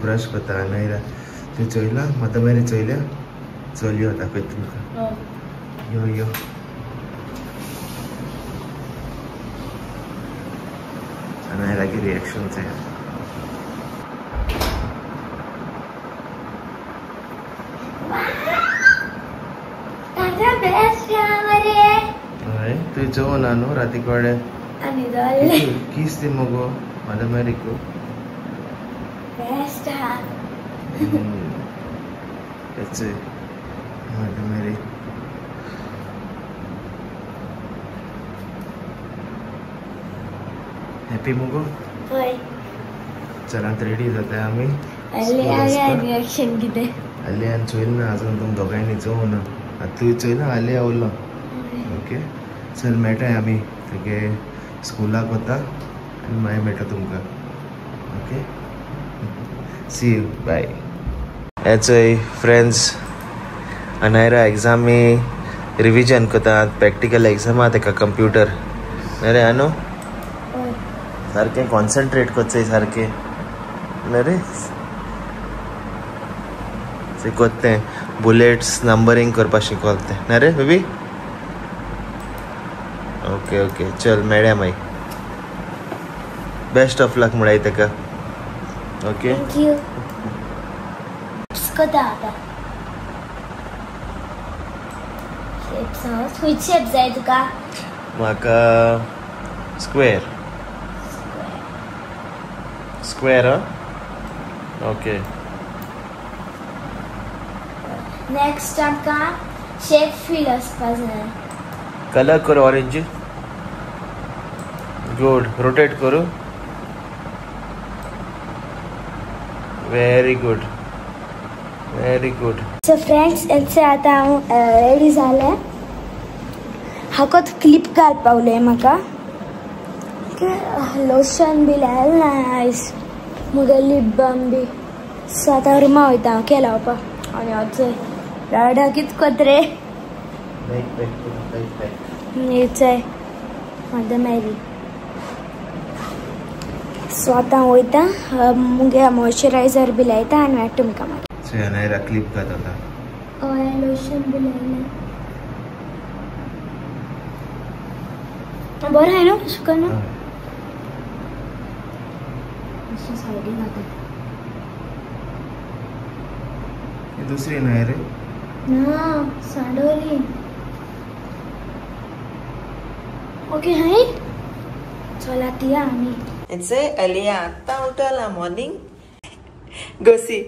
Brush करता अनायरा तूं चोयला mother Mary चोयल्या चलयो दाखयता तुमकां. यो यो अनायरागे रिएक्शन चोया. हय तूं चोवना न्हू राती कडेन किस दी मगो mother मेरीकू. Best half. That's it. Mother Mary. Happy मुगो? होय. चला रेडी जाता आमी. आलिया रिएक्शन कितें? आलियान चोयल ना अजून तुम दोगांयनी चोवना. आतां तूं चोयला आलिया उरलो. ओके चल मेळटाय आमी तेगे स्कुलाक वता आनी मागीर मेळटा तुमकां. Okay See you. Bye. Actually, friends, Anaira exam में revision करता प्रैक्टिकल exam आते का कंप्यूटर. नरे अनु? सारके concentrate करते सारके. नरे? शिकवते हैं बुलेट्स नंबरिंग करपा शिकवते. नरे बेबी? ओके ओके चल मेळ्या माई. बेस्ट ऑफ लक म्हणाय तेका. Okay. Thank you. इसको दादा. Shapes house. Which shape जाय तुका? माका स्क्वेअर. स्क्वेअर हा? ओके. नेक्स्ट आमका शेप फिल आसपा जाय. कलर करू ऑरेंज. गुड. रोटेट करू. Very good, very good. So friends, यांचे आता हांव रेडी जालें. हाकोत क्लिप घालपा उलय म्हाका. लोशन बी लायलें ना आयज मुगे लिप बाम बी. सो आतां रुमा वयता हांव ओके लावपा. आनी हांव डाडा कित कोत रे चोय मदर मेरी. सो आतां वयता मुगे मॉइश्चरायझर बी लायता आनी मागीर तुमकां मागीर. अनायरा क्लिप घात आतां. हय लोशन बी लायलें. बरें आहा न्हू अशें करून अशें सायडीन घाता. दुसरी न्हय रे? ना सांडोली. ओके हाय चला तिया आमी. It's a Aliya आत्ता उठला morning. Go see.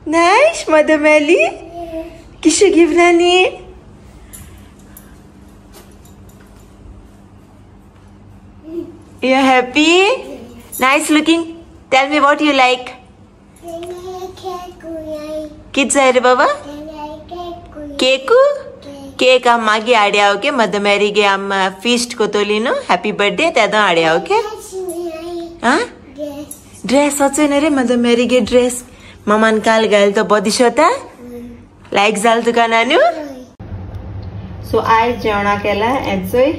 Nice, Mother Mary. Kishu give nani? You happy? Nice looking. Tell me what you like. Kids are baba? Cake? Cake आम मागी आड्या ओके. मदर मेरी गे आम feast कोतोली नो हॅपी बर्थडे तेदो आड्या ओके. हाँ ड्रेस वचून रे मदर मेरी गे ड्रेस मामान काल घाल तो बरो दिसता. लायक जाल तुका नानू. सो आयज जेवणा केला हेचोय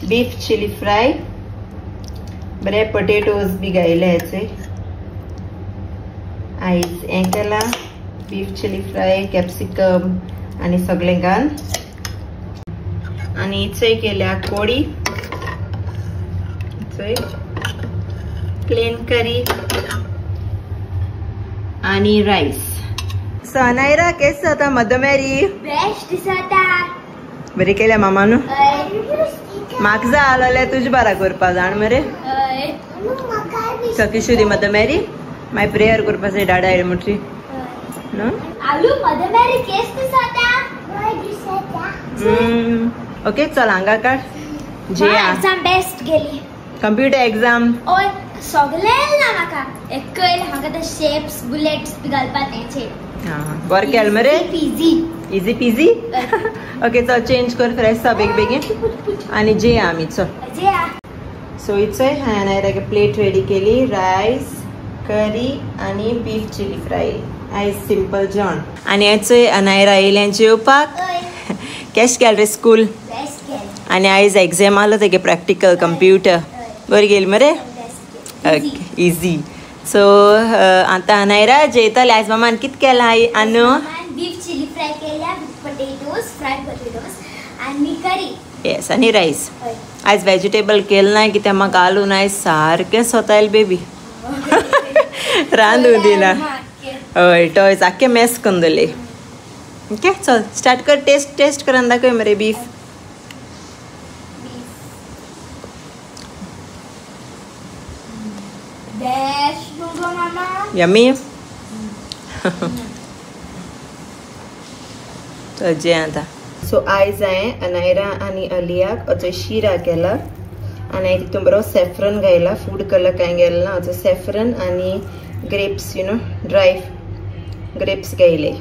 बीफ चिली फ्राय, बरे पोटेटोज बी घायले हेचोय. आयज हें केला बीफ चिली फ्राय, कॅप्सिकम आनी सगळें घाल. आनी इचोय केल्या कोडी, इचोय प्लेन करी आनी रायस. सो अनायरा केस जाता मदर मेरी? बेस्ट जाता. बरी केल्या मामानू. म्हाका जाय आसलें तुजे बारा करपा जाण मरे. सो किशू दी मदर मेरी मागीर प्रेयर करपा जाय डाडा येयले म्हणटरी न्हू. आलू मदर मेरी केस दिसता. ओके चल हांगा काड. जे एग्जाम बेस्ट गेली. Computer exam. ओय सगळें ना म्हाका एक कळ्ळें म्हाका ते शेप्स बुलेट्स बी घालपा तेंचे. बरें केलें मरे, इजी इजी पिजी. ओके चल चेंज कर फ्रेश जा बेग बेगीन आनी जेया आमी. चल जेया. सो इचय हांवें आयज प्लेट रेडी केली, रायस करी आनी बीफ चिली फ्राय. आयज सिंपल जेवण. आनी आयचय अनायरा येयलें जेवपाक. केश गेल रे स्कूल? आनी आयज एग्जाम आलो तेगे प्रॅक्टिकल कंप्युटर. बरें गेली मरे? Okay easy. सो आतां अनायरा जेयतलें. आयज मामान कितें केलां आनू? बीफ चिली फ्राय केल्या विथ पोटेटोज, फ्रायड पोटेटोज आनी करी. येस आनी रायस. आयज वेजिटेबल केलें ना कित्याक म्हाका आलून आयज सारकें सोतायल बेबी रांदूं दिना. हय टॉयज आख्खें मेस करून दवरलें. ओके चल स्टार्ट कर. टेस्ट टेस्ट करून दाखय मरे बीफ. यमी. चल जे आतां. सो आयज हांवें अनायरा आनी अलियाक असो शिरा केला आनी हांवें तितून बरो सेफ्रन घायला, फूड कलर कांय गेलो ना, असो सेफ्रन आनी grapes, you know dry grapes घायले.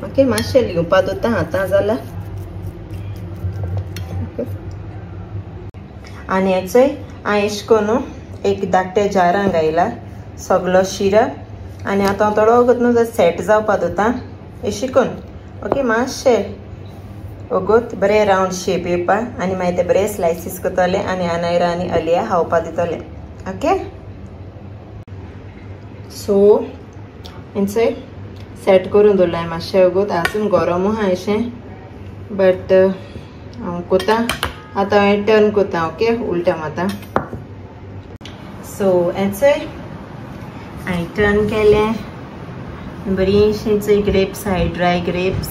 ओके मातशें लिवपा दवरता आतां जाला. आनी हेचोय हांवें अशें करून एक धाकट्या जारां घायला सगलो शिरा आनी आतां थोडो वगत न्हू सेट जावपा दवरता अशें करून. ओके मातशें वगत बरें रावंड शेप येवपा आनी मागीर ते बरे स्लायसीस करतले आनी अनायरा आनी अलिया खावपा दितले. ओके सो हेंचोय सेट करून दवरलां मातशें वगत, आजून गरम आहा अशें बट हांव कोता आतां हांवें टर्न कोता. ओके उलटा माता. सो हेंचोय हांवें टर्न केलें बरीशीं चोय ग्रेप्स आहाय, ड्राय ग्रेप्स.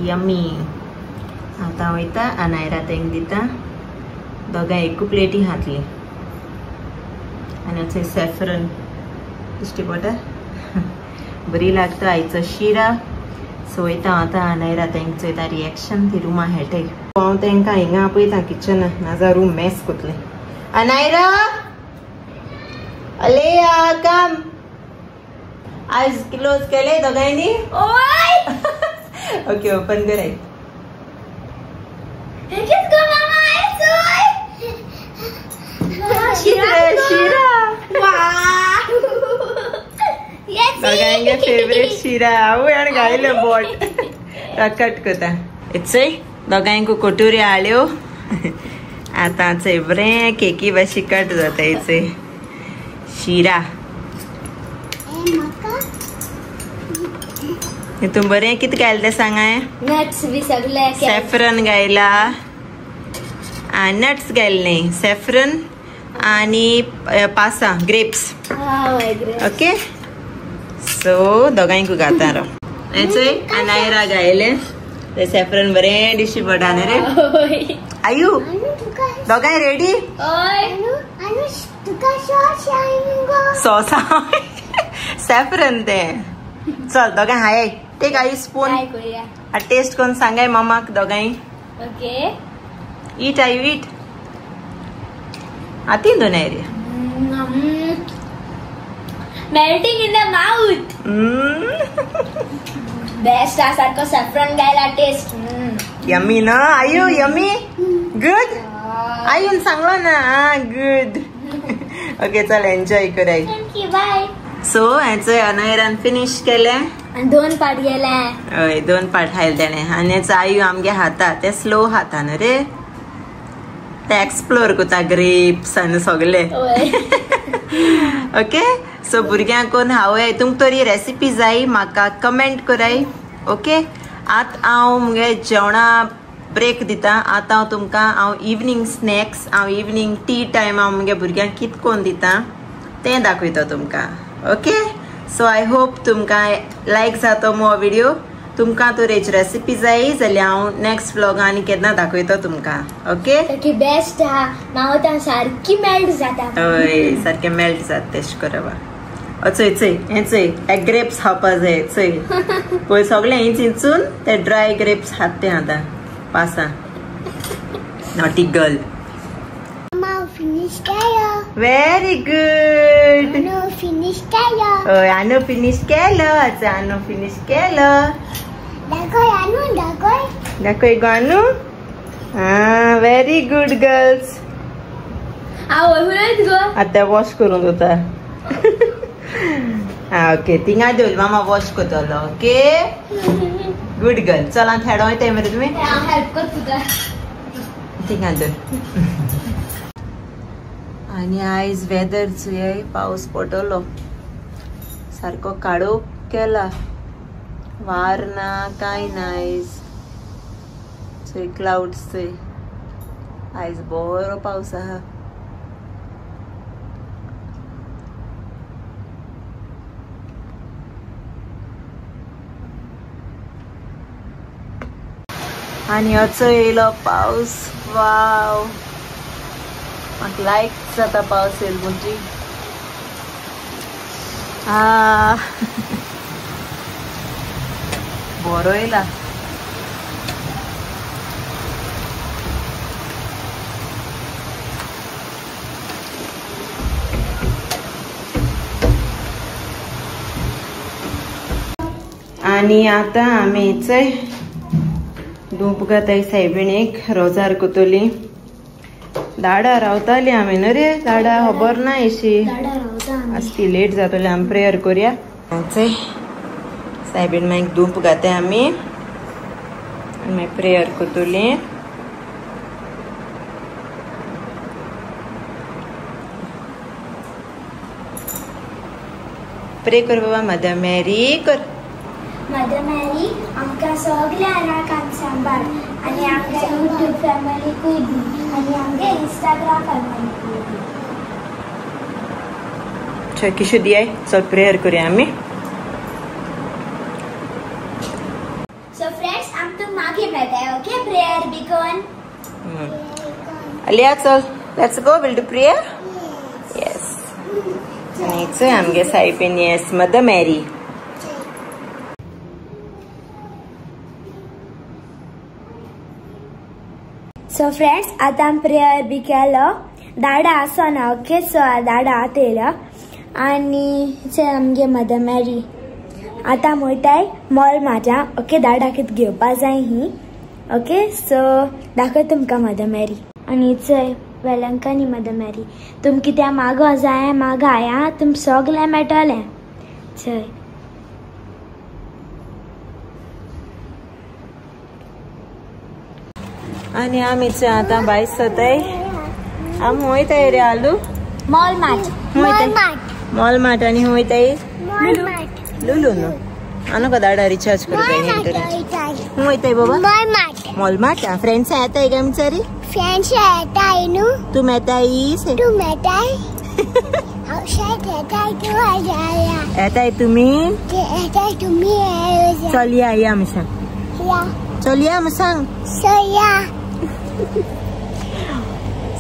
यमी. आतां वयता अनायरा तेंक दिता, दोगां एकू प्लेटी घातली. आनी चोय सेफ्रन दिश्टी पडटा, बरी लागता आयचो शिरा. सो वयता आतां अनायरा तेंक चोयता रिएक्शन ती रुमा हेटे. हांव तेंकां हिंगा आपयता किचना, नाजा रूम मेस कोतलें. अनायरा अलेया कम. आयज क्लोज केले दोगांयनी? ओके ओपन कराय. शिरा दोगांयगे फेवरेट शिरा. हांव हाणें घायलें बोट कट करता. इचय दोगांयकू कोटुरी हाडल्यो. आतां चोय बरें केकी भाशेन कट जाता इचय शिरा. हितून बरें कितें घायलें तें सांगाय? नट्स बी सगळे सेफ्रन घायला, नट्स घायले न्ही, सेफ्रन आनी पासां ग्रेप्स. ओके सो दोगांयकू घाता राव. हेचोय अनायरा घायलें ते सेफ्रन बरें दिश्टी पडटा न्ही रे. आयु दोगांय रेडी? सॉस सेफ्रन तें. चल दोगांय हाय टेक आयु स्पून टेस्ट करून सांगाय मामाक दोगांय. ओके ईट आयु ईट. हातीन दोन रे. Melting in the mouth. Best आ सारको सैफरन गायला टेस्ट. यमी ना आयु? Yummy good. आयुन सांगलो ना गुड. ओके चल एन्जॉय कराय. Thank you bye. सो हेचो अनायरान फिनिश केलें आनी दोन पार्ट गेले. हय दोन पार्ट खायले तेणें. आनी हेचो आयु आमगे खाता ते स्लो खाता न्हू रे, ते एक्सप्लोर करता ग्रेप्स आनी सगळे. ओके सो भुरग्यांक कोण हांव तुमकां तरी रेसिपी जाय म्हाका कमेंट कराय. ओके आतां हांव मुगे जेवणा ब्रेक दिता. आतां हांव तुमकां हांव इवनींग स्नॅक्स, हांव इवनींग टी टायम हांव मुगे भुरग्यांक कितें करून दिता तें दाखयता तुमकां. ओके सो I hope तुमकां लायक जातो मो व्हिडिओ. तुमकां तर हेची रेसिपी जाय जाल्यार हांव नेक्स्ट व्लॉगान आनी केन्ना दाखयता तुमकां. ओके बेस्ट आहा मावतां सारकी मेल्ट जाता. हय सारकें मेल्ट जाता तेश करपा. चोय चोय हें चोय हे ग्रेप्स खावपा जाय. चोय पळय सगळें हें चिंचून ते ड्राय ग्रेप्स खात ते आतां पासां. Naughty girl. Finish केलो. Very good. Anu finish केलो. हय आनू फिनिश केलो. अच्छा आनू फिनिश केलो. दाखय आनू दाखय. दाखय गो आनू. हा व्हेरी गुड गर्ल्स. आवय हुलयत गो. आतां वॉश करून जाता. हा ओके थिंगा दवर मामा वॉश करतलो. Okay good girl. चल आतां हेडो वयताय मरे तुमी. हेल्प कर तुका. थिंगा दवर. आनी आयज वेदर चोय पावस पडटलो सारको काळोख केला वार ना कांय ना आयज. चोय क्लाउड्स चोय आयज बरो पावस आहा. आनी असो येयलो पावस. वाव म्हाका लायक जाता पावस येयल म्हणजे. बरो येयला. आनी आतां आमी चोय धूप घाताय सायबिणीक रोजार कोतोली. दाडा रावताली आमी न्हू रे. दाडा खबर ना एशी आसती लेट जातली. आमी प्रेयर करुया. सायबीण मागीर धूप घाताय आमी आनी मागीर प्रेयर करतली. प्रे कर बाबा. मदर मॅरी कर. मदर मॅरी आमकां सगळ्या अनाकांत सांबाळ आनी आमच्या यूट्यूब फॅमिलीकूय दी आनी आमगे इंस्टाग्राम फॅमिलीकूय दी. चल किशू दियाय. चल प्रेयर करूया आमी. सो फ्रेंड्स आम तुमकां मागीर मेळटाय. ओके प्रेयर बी करून. अलिया चल let's go will do prayer. Yes आनी चोय आमगे सायबीण. Yes mother Mary. So friends आतां प्रेयर बी केलो. दाडा आसना. ओके सो दाडा आतां येयलो आनी चोय आमगे मदर मॅरी. आतां वयताय मॉल म्हाज्या. ओके दाडा कितें घेवपा जाय ही. ओके सो दाखय तुमकां मदर मॅरी. आनी चोय वेलंकनी मदर मॅरी. तुम कित्या मागो जाय मागो आया तुम सगळें मेळटलें. चोय आनी आमी आतां भायर सरताय. आमी वयताय रे aloo mall mart. Mall mart. आनी खंय वयताय? लुलू न्हू. आनी दाडा रिचार्ज करूं जाय इंटरनेट. खंय वयताय बाबा? Mall mart. फ्रेंड्सां येताय काय विचारी? फ्रेंड्स येताय न्हू. तूं येताय? तूं येताय? येताय तुमी? येताय तुमी. चल या या आमी सांग. चल या आमी सांग. चल या.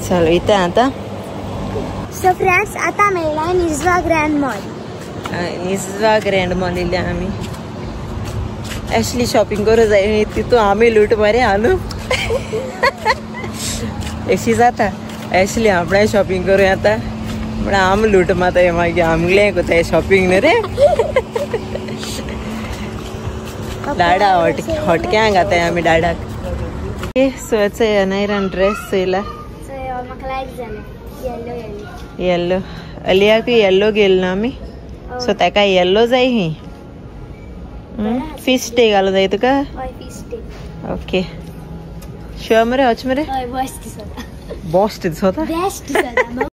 चल वयता आतां. सो फ्रेंड्स आतां मेळ्ळा Nizwa grand mall. Nizwa grand mall येयल्या आमी. एशली शॉपिंग करूं जाय तितून आमी लूट मरे आलू. एशी जाता एशली आपणें शॉपिंग करूं येता म्हण आमी लूट मारताय मागीर आमगेलें कोताय शॉपिंग न्हू रे. डाडा हटक्यांक घाताय आमी डाडाक. सो चोय अनायरान ड्रेस चोयला. येल्लो. अलियाकूय येल्लो घेयलो ना आमी. सो ताका येल्लो जाय ही. फिश डे घालूं जाय तुका? ओके शुअर मरे? हच मरे? बेस्ट दिसता. बेस्ट दिसता? बेस्ट दिसता.